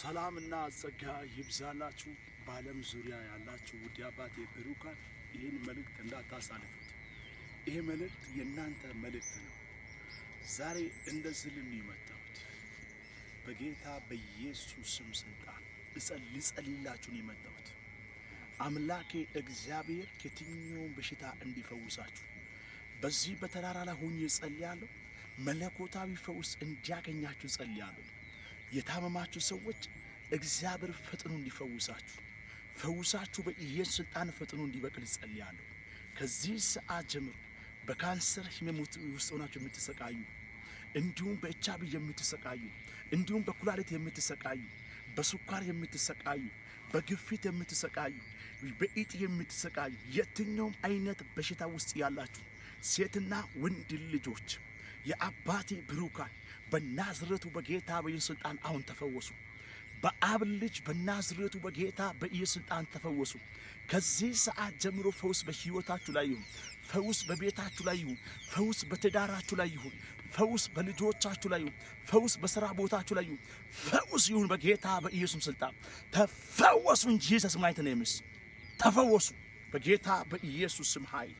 ሰላምና ጸጋ ይብዛላችሁ በዓለም ዙሪያ ያላችሁ ውድ አባቴ ብሩካን፣ ይህን መልእክት እንዳታሳልፉት። ይሄ መልእክት የእናንተ መልእክት ነው። ዛሬ እንደዚህ ልል ነው የመጣሁት። በጌታ በኢየሱስ ስም ስልጣን ልጸልይላችሁ ነው የመጣሁት። አምላኬ እግዚአብሔር ከየትኛውም በሽታ እንዲፈውሳችሁ በዚህ በተራራ ላይ ሆኜ ጸልያለሁ። መለኮታዊ ፈውስ እንዲያገኛችሁ ጸልያለሁ። የታመማችሁ ሰዎች እግዚአብሔር ፈጥኖ እንዲፈውሳችሁ፣ ፈውሳችሁ በኢየሱስ ስልጣን ፈጥኖ እንዲበቅል ጸልያለሁ። ከዚህ ሰዓት ጀምሮ በካንሰር ህመም ውስጥ ሆናችሁ የምትሰቃዩ፣ እንዲሁም በኤችአይቪ የምትሰቃዩ፣ እንዲሁም በኩላሊት የምትሰቃዩ፣ በስኳር የምትሰቃዩ፣ በግፊት የምትሰቃዩ፣ በኢጥ የምትሰቃዩ፣ የትኛውም አይነት በሽታ ውስጥ ያላችሁ ሴትና ወንድ ልጆች የአባቴ ብሩካን በናዝሬቱ በጌታ በኢየሱስ ስልጣን አሁን ተፈወሱ። በአብ ልጅ በናዝሬቱ በጌታ በኢየሱስ ስልጣን ተፈወሱ። ከዚህ ሰዓት ጀምሮ ፈውስ በህይወታችሁ ላይ ይሁን። ፈውስ በቤታችሁ ላይ ይሁን። ፈውስ በትዳራችሁ ላይ ይሁን። ፈውስ በልጆቻችሁ ላይ ይሁን። ፈውስ በስራ ቦታችሁ ላይ ይሁን። ፈውስ ይሁን በጌታ በኢየሱስ ስልጣን ተፈወሱ። In Jesus' mighty name ተፈወሱ በጌታ በኢየሱስ ስም ኃይል።